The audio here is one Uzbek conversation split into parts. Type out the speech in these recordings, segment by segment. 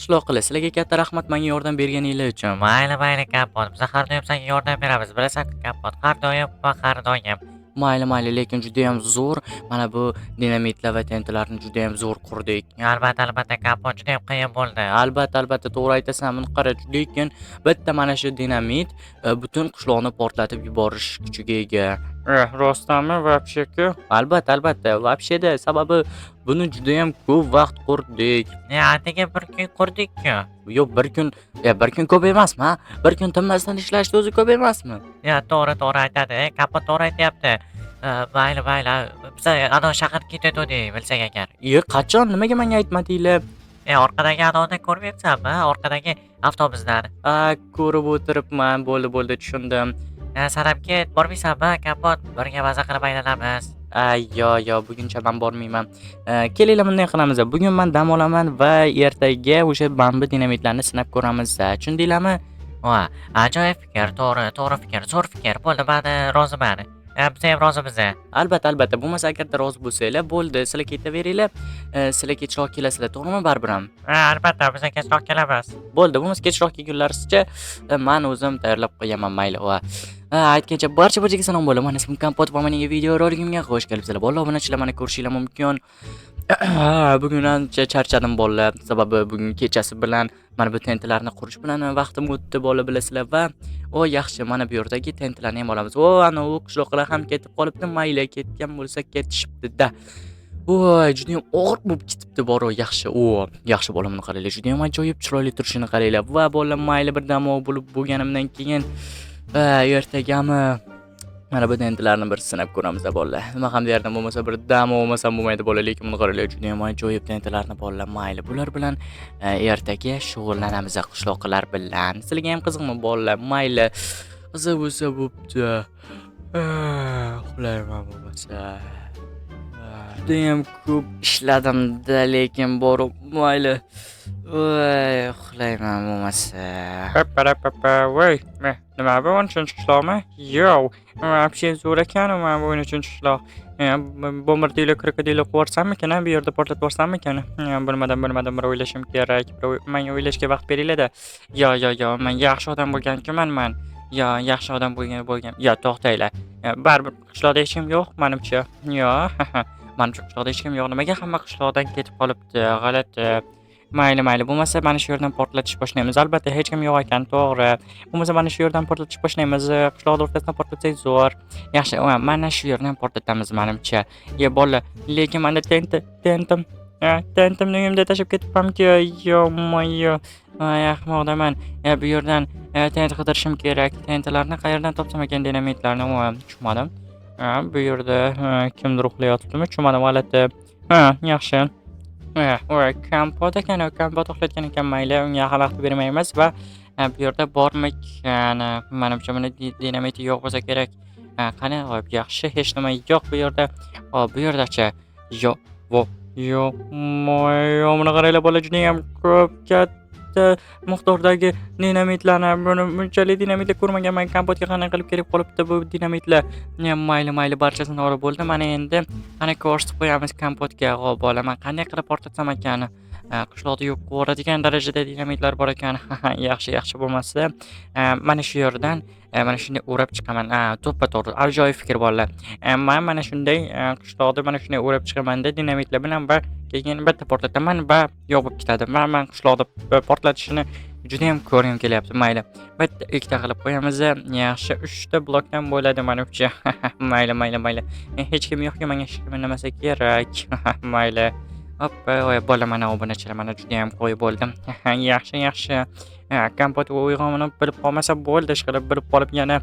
Qishloqlar, sizlarga katta rahmat menga yordam berganinglar uchun. Mayli, mayli Kampot, biz har doim senga yordam beramiz, bilasan Kampot, har doim va har doim. Mayli, mayli, lekin judayam zo'r. Mana bu dinamitlar va TNTlarni judayam zo'r qurdik. Albatta, albatta Kampot, judayam qiyin bo'ldi. Albatta, albatta to'g'ri aytasan. Buni qara, lekin bitta mana shu dinamit butun qishloqni portlatib yuborish kuchiga ega. Rostdanmi вообще-ku? Albatta, albatta. Вообще-da sababi buni judayam ko'p vaqt qurdik. Ya, atigi bir kun qurdik-ku. Yo'q, bir kun, ya bir kun ko'p emasmi, ha? Bir kun tinmasdan ishlashni o'zi ko'p emasmi? Ya, to'g'ri, to'g'ri aytadi. Kampot to'g'ri aytyapti. Mayli, mayli. Biz ana shaharga ketayotgandik, bilsak agar. Iye, qachon? Nimaga menga aytmadinglar? Orqadagi anavni ko'rmayapsanmi? Orqadagi avtobusdan. A, ko'rib o'tiribman. Bo'ldi, bo'ldi, tushundim. San ham ket, bormaysanmi Kampot? Birga maza qilib aylanamiz. Ay, yo, yo, buguncha men bormayman. Kelinglar bunday qilamiz. Bugun men dam olaman va ertaga o'sha bambu dinamitlarni sinab ko'ramiz. Tushundinglarmi? Va, ajoyib fikr, to'g'ri, to'g'ri fikr, zo'r fikr. Bo'ldi, men roziman. Biz ham rozimiz. Albatta, albatta. Bo'lmasa agarda rozi bo'lsanglar, bo'ldi. Sizlar ketaveringlar. Sizlar kechroq kelasizlar, to'g'rimi baribir ham? Ha, albatta, biz kechroq kelamiz. Bo'ldi, bo'lmasa kechroq kelgunlaricha men o'zim tayyorlab qo'yaman, mayli. Va aytgancha barcha barchaga salom bo'ldi. Mana ismim Kampot va mening video roligimga xush kelibsizlar. Bolalar, obunachilar meni ko'rishinglar mumkin. Bugun ancha charchadim bolalar. Sababi bugun kechasi bilan mana bu tentlarni qurish bilan vaqtim o'tdi bola bilasizlar va o yaxshi mana bu yerdagi tentlarni ham olamiz. O ana u qishloqlar ham ketib qolibdi. Mayli, ketgan bo'lsa ketishibdi-da. Voy, judayam og'ir bo'lib ketibdi bor, yaxshi. O, yaxshi bola buni qaranglar. Judayam ajoyib chiroyli turishini qaranglar. Va bola mayli bir dam bo'lib bo'lganimdan keyin ertagami mana bu tentlarni bir sinab ko'ramiz bolalar. Nima ham derdim bo'lmasa bir dam olmasam bo'lmaydi bola, lekin buni qaranglar, judayam ajoyib tentlarni bolalar. Mayli, bular bilan ertaga shug'ullanamiz qishloqlar bilan. Sizlarga ham qiziqmi bolalar? Mayli. Qiziq bo'lsa bo'pti. Uxlayman bo'lmasa. Judayam ko'p ishladim-da, lekin borib mayli. Voy, uxlayman bo'lmasa. Pappa, voy, nima bu 13-qishloqmi? Yo'q, вообще zo'r ekan mana bu 13-qishloq. Bombardilo krokodilo qilib bu yerda portlatib yuborsammikan? Bilmadim, bilmadim, bir o'ylashim kerak. Bir menga o'ylashga vaqt beringlar-da. Yo, yo, yo, men yaxshi odam bo'lgan-kuman man. Yo, yaxshi odam bo'lgan. Yo, to'xtanglar. Baribir qishloqda hech kim yo'q, menimcha. Yo, menimcha qishloqda hech kim yo'q. Nimaga hamma qishloqdan ketib qolibdi? G'alati. Mayli, mayli. Bo'lmasa mana shu yerdan portlatish boshlaymiz. Albatta hech kim yo'q ekan, to'g'ri. Bo'lmasa mana shu yerdan portlatish boshlaymiz. Qishloqning o'rtasidan portlatsak zo'r. Yaxshi, mana shu yerdan portlatamiz menimcha. Ye bola, lekin menda tentim. Tentimni uyimda tashlab ketibmanki, yo-moyo. Ay, ahmoqdaman. Bu yerdan tent qidirishim kerak. Tentlarni qayerdan topsam ekan dinamitlarni? Tushunmadim. Bu yerda kimdir uxlayotibdimi? Tushunmadim, g'alati. Ha, yaxshi. Voy, Kampot ekan, u Kampot uxlayotgan ekan, mayli, unga xalaqit bermaymiz va bu yerda bormikan? Menimcha buni dinamiti yo'q bo'lsa kerak. Qani, hop, yaxshi, hech nima yo'q bu yerda. Hop, bu yerdachi? Yo'q, vo, yo'q, moy, buni qaranglar, bola juda ham ko'p katta miqdordagi dinamitlarni, buni bunchalik dinamitlar ko'rmaganman. Kampotga qanday qilib kelib qolibdi bu dinamitlar? Mayli, mayli, barchasini olib bo'ldi. Mana endi qani ko'rsatib qo'yamiz Kampotga. Hop, bola, men qanday qilib portlatsam ekan? Qishloqda yo'q yuboradigan darajada dinamitlar bor ekan. Yaxshi, yaxshi bo'lmasa, mana shu yerdan mana shunday o'rab chiqaman. To'ppa-to'g'ri, ajoyib fikr bolalar. Men mana shunday qishloqda mana shunday o'rab chiqamanda dinamitlar bilan va keyin bitta portlataman va yo'q bo'lib ketadi. Men qishloqda portlatishini juda ham ko'rgim kelyapti. Mayli. Bitta, ikkita qilib qo'yamiz. Yaxshi, 3 ta blokdan bo'ladi menimcha. Mayli, mayli, mayli. Hech kim yo'qki, menga hech kim nimasi kerak. Mayli. Hoppa, voy bola, mana obunachilar, mana juda ham qo'yib bo'ldim. Yaxshi, yaxshi. Kampot uyg'onib bilib qolmasa bo'ldi, ishqilib bilib qolib yana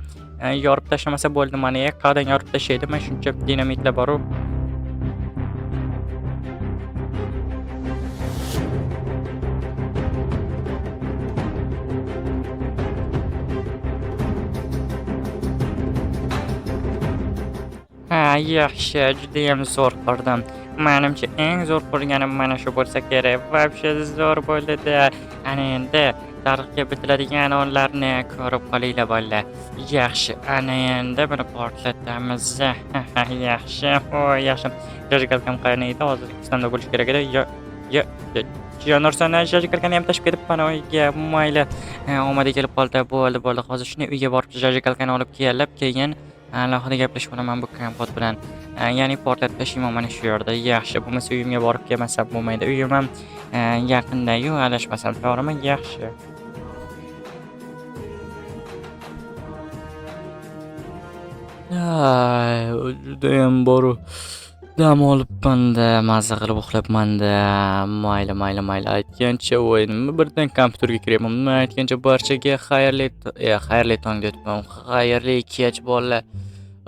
yorib tashlamasa bo'ldi. Mana qayerdan yorib tashlaydi? Mana shuncha dinamitlar bor-u. Ha, yaxshi, juda ham zo'r qurdim. Menimcha eng zo'r qurganim mana shu bo'lsa kerak. Вообще zo'r bo'ldi-da. Ana endi tarixga bitiladigan onlarni ko'rib qolinglar bolalar. Yaxshi, ana endi buni portlatamiz. Yaxshi, voy, yaxshi. Зажигалка m qayerda edi? Hozir kissamda bo'lishi kerak edi. Yo, yo, yo, Janorsani зажигалка ni ham tashib ketibman uyga. Mayli. Omadi kelib qoldi. Bo'ldi, bo'ldi. Hozir shuni uyga borib зажигалка ni olib kelib, keyin alohida gaplashib olaman bu kompot bilan. Ya'ni portlatib tashlayman mana shu yerda. Yaxshi, bo'lmasa uyimga borib kelmasam bo'lmaydi. Uyim ham yaqinda-yu, adashmasam, to'g'rimi? Yaxshi. Ay, judayam boru dam olibman-da, maza qilib uxlabman-da. Mayli, mayli, mayli. Aytgancha, voy, nima birdan kompyuterga kiryapman. Aytgancha barchaga xayrli xayrli tong deyapman. Xayrli kech bolalar.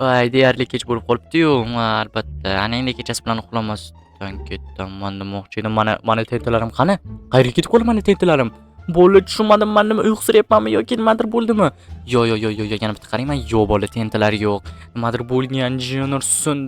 Voy, deyarli kech bo'lib qolibdi-yu. Albatta. Ana endi kechasi bilan uxlamasdan ketaman demoqchi edim. Mana, mana tentalarim qani? Qayerga ketib qoldi mani tentalarim? Bola, tushunmadim, man nima uyqusirayapmanmi yoki nimadir bo'ldimi? Yo, yo, yo, yo, yo, yana bitta qarayman. Yo'q, bola, tentalar yo'q. Nimadir bo'lgan, Jenorson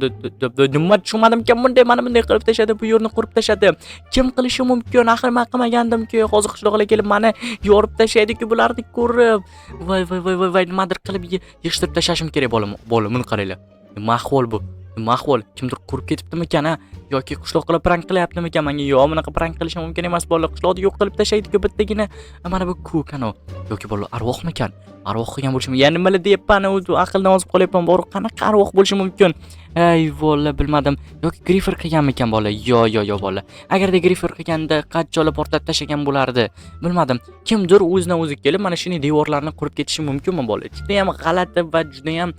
nima tushunmadim, kim bunday mana bunday qilib tashladi, bu yerni qurib tashladi. Kim qilishi mumkin? Axir men qilmagandim-ku. Hozir qishloqlar kelib mani yorib tashlaydi-ku bularni ko'rib. Voy, voy, voy, voy, voy, nimadir qilib yig'ishtirib tashlashim kerak bola. Bola, buni qaranglar. Nima ahvol bu? Nima ahvol? Kimdir qurib ketibdimikan, ha? Yoki qishloqlar prank qilyaptimikan menga? Yo'q, bunaqa prank qilishi mumkin emas bola. Qishloqni yo'q qilib tashlaydi-ku bittagina. Mana bu ko'k ana. Yoki bola arvohmikan? Arvoh qilgan bo'lishi mumkin. Ya nimalar deyapman, o'zi aqldan ozib qolyapman. Bor, qanaqa arvoh bo'lishi mumkin? Ey, bola, bilmadim. Yoki Griffer qilganmikan bola? Yo, yo, yo bola. Agarda Griffer qilganda qachonlar portlatib tashlagan bo'lardi. Bilmadim. Kimdir o'zidan o'zi kelib mana shunday devorlarni qurib ketishi mumkinmi bola? Juda ham g'alati va juda ham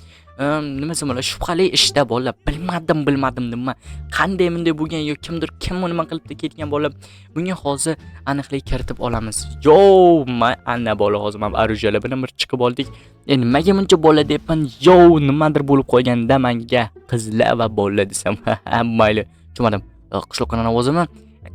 nima desam bo'ladi, shubhali ishda bola. Bilmadim, bilmadim nima. Qanday bunday bo'lgan yo kimdir kim nima qilib ketgan bola. Bunga hozir aniqlik kiritib olamiz. Yo, ma ana bola hozir mana оружие lar bilan bir chiqib oldik. Nimaga buncha bola deyapman? Yo, nimadir bo'lib qolganda menga qizlar va bola desam. Mayli, tushunmadim. Qishloqning ovozimi?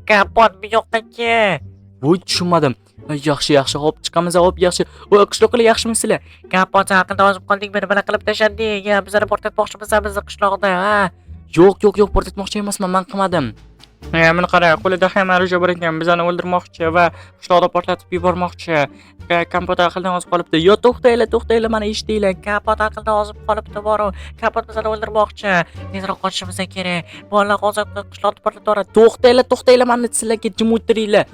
Kompot bu yoqqa kel. Voy, tushunmadim. Yaxshi, yaxshi, hop chiqamiz, hop, yaxshi. Voy, qishloqlar yaxshimisizlar? Kompot, sen aqldan ozib qoldingmi? Nimalar qilib tashlading? Ya, bizlarni portlatmoqchimisan bizni qishloqda, ha? Yo'q, yo'q, yo'q, portlatmoqchi emasman, men qilmadim. Buni qara, qo'lida ham оружие bor ekan, bizani o'ldirmoqchi va qishloqda portlatib yubormoqchi. Kompot aqldan ozib qolibdi. Yo, to'xtanglar, to'xtanglar, mana eshitinglar. Kompot aqldan ozib qolibdi, boru. Kompot bizlarni o'ldirmoqchi. Tezroq qochishimiz kerak. Bolalar hozir qishloqni portlatib yuboradi. To'xtanglar, to'xtanglar, mana sizlarga jim o'tiringlar.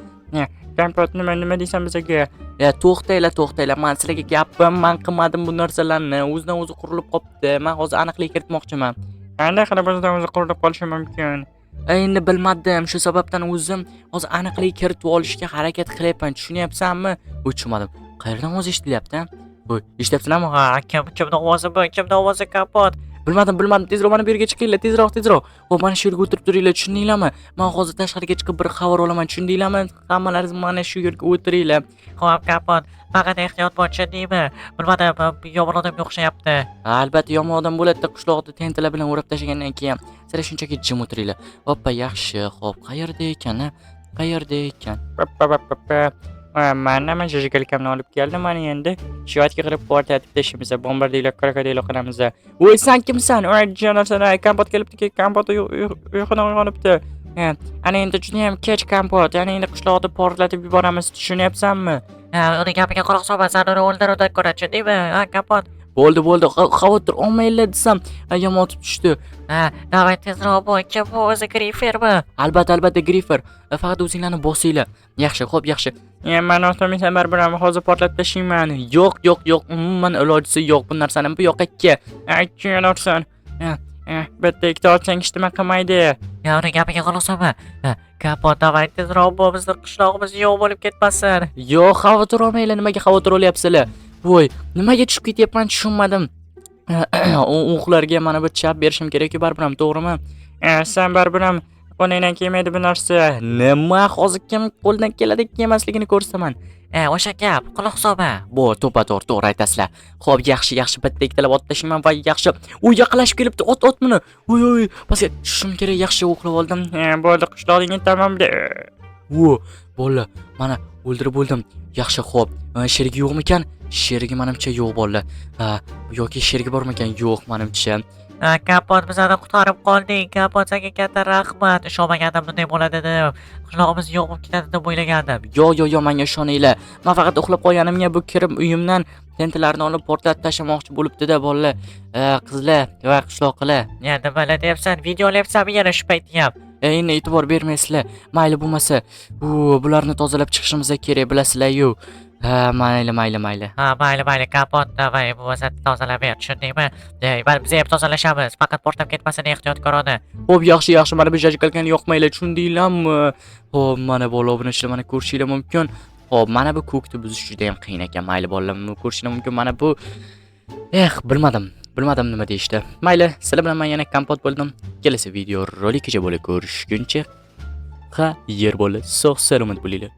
Kompot nima deysan bizga? Ya to'xtanglar, to'xtanglar, men sizlarga gapim, men qilmadim bu narsalarni. O'zidan o'zi qurilib qolibdi. Men hozir aniqlik kiritmoqchiman. Qanday qilib o'zidan o'zi qurilib qolishi mumkin? Endi bilmadim, shu sababdan o'zim hozir aniqlik kiritib olishga harakat qilyapman. Tushunyapsanmi? Voy, tushunmadim. Qayerdan ovoz eshitilyapti? Voy, eshityapsizlarmi? Ha, kimni ovozi bu? Kimni ovozi Kompot? Bilmadim, bilmadim. Tezroq mana bu yerga chiqinglar, tezroq, tezroq. Xo'p, mana shu yerga o'tirib turinglar, tushundinglarmi? Men hozir tashqariga chiqib bir xabar olaman, tushundinglarmi? Hammalaringiz mana shu yerga o'tiringlar. Xo'p, Kompot, faqat ehtiyot bo'l, tushundingmi? Bilmadim, bu yomon odamga o'xshayapti. Albatta yomon odam bo'ladi-da, qishloqni tentalar bilan o'rab tashlagandan keyin. Sizlar shunchaki jim o'tiringlar. Hoppa, yaxshi. Xo'p, qayerda ekan, a? Qayerda ekan? Pa, pa, pa, pa. Mana men зажигалка mni olib keldim, mana endi shu qilib portlatib tashlaymiz. Bombardilo krokodilo qilamiz. Voy, sen kimsan? Voy, jonasana, kompot kelibdi, kompot uyqudan uyg'onibdi. Ana endi juda ham kech kompot, ana endi qishloqni portlatib yuboramiz, tushunyapsanmi? Ha, uni gapiga quloq solma, sen uni o'ldir undan ko'ra, tushundingmi? Ha, Kompot. Bo'ldi, bo'ldi. Xavotir olmanglar desam, yomon otib tushdi. Ha, давай tezroq bo'l. Kim bu o'zi, Griffermi? Albatta, albatta Griffer. Faqat o'zinglarni bosinglar. Yaxshi, xo'p, yaxshi. Mani otolmaysan baribir ham hozir portlatib tashlayman. Yo'q, yo'q, yo'q, umuman ilojisi yo'q bu narsani bu yoqqa ke. Tushunarsan. Bitta ikkita otsang hech nima qilmaydi. Ya, uni gapiga quloq solma. Ha, Kompot, давай tezroq bo'l, bizni qishlog'imiz yo'q bo'lib ketmasin. Yo'q, xavotir olmanglar, nimaga xavotir olyapsizlar? Voy, nimaga tushib ketyapman tushunmadim. O'qlarga mana bir chap berishim kerak-ku baribir ham, to'g'rimi? Sen baribir ham qo'lingdan kelmaydi bu narsa. Nima hozir kim qo'ldan keladi kelmasligini ko'rsataman. O'sha gap, quloq solma. Bu to'pa to'g'ri, to'g'ri aytasizlar. Xo'p, yaxshi, yaxshi, bitta ikkitalab otib tashlayman va yaxshi. U yaqinlashib kelibdi, ot, ot buni. Voy, voy, pastga tushishim kerak, yaxshi o'qlab oldim. Bo'ldi, qishlog'ingni tamom. Vo, bola, mana o'ldirib bo'ldim. Yaxshi, xo'p. Sherigi yo'qmikan? Sherigi menimcha yo'q, bola. Ha, yoki sherigi bormikan? Yo'q, menimcha. Ha, Kompot, bizlarni qutqarib qolding. Kompot, senga katta rahmat. Ishonmagandim bunday bo'ladi deb. Qishlog'imiz yo'q bo'lib ketadi deb o'ylagandim. Yo, yo, yo, menga ishoninglar. Men faqat uxlab qolganimga bu kirib uyimdan tentalarni olib portlatib tashlamoqchi bo'libdi-da, bolalar. Qizlar va qishloqilar. Ya, nimalar deyapsan? Video olyapsanmi yana shu paytda ham? Endi e'tibor bermaysizlar. Mayli bo'lmasa, u bularni tozalab chiqishimiz kerak, bilasizlar-yu. Ha, mayli, mayli, mayli. Ha, mayli, mayli, Kompot, давай, bo'lmasa tozalab ber, tushundingmi? Ey, biz ham tozalashamiz, faqat portlab ketmasin, ehtiyotkor ona. Xo'p, yaxshi, yaxshi, mana bu зажигалка ni yoqmanglar, tushundinglarmi? Xo'p, mana bola obunachilar, mana ko'rishinglar mumkin. Xo'p, mana bu ko'kni buzish juda ham qiyin ekan. Mayli bolalar, ko'rishinglar mumkin. Mana bu Eh, bilmadim. Bilmadim nima deyishdi. Mayli, sizlar bilan men yana Kompot bo'ldim. Kelasi video rolikgacha bo'lib ko'rishguncha, xayr bola, sog' salomat bo'linglar.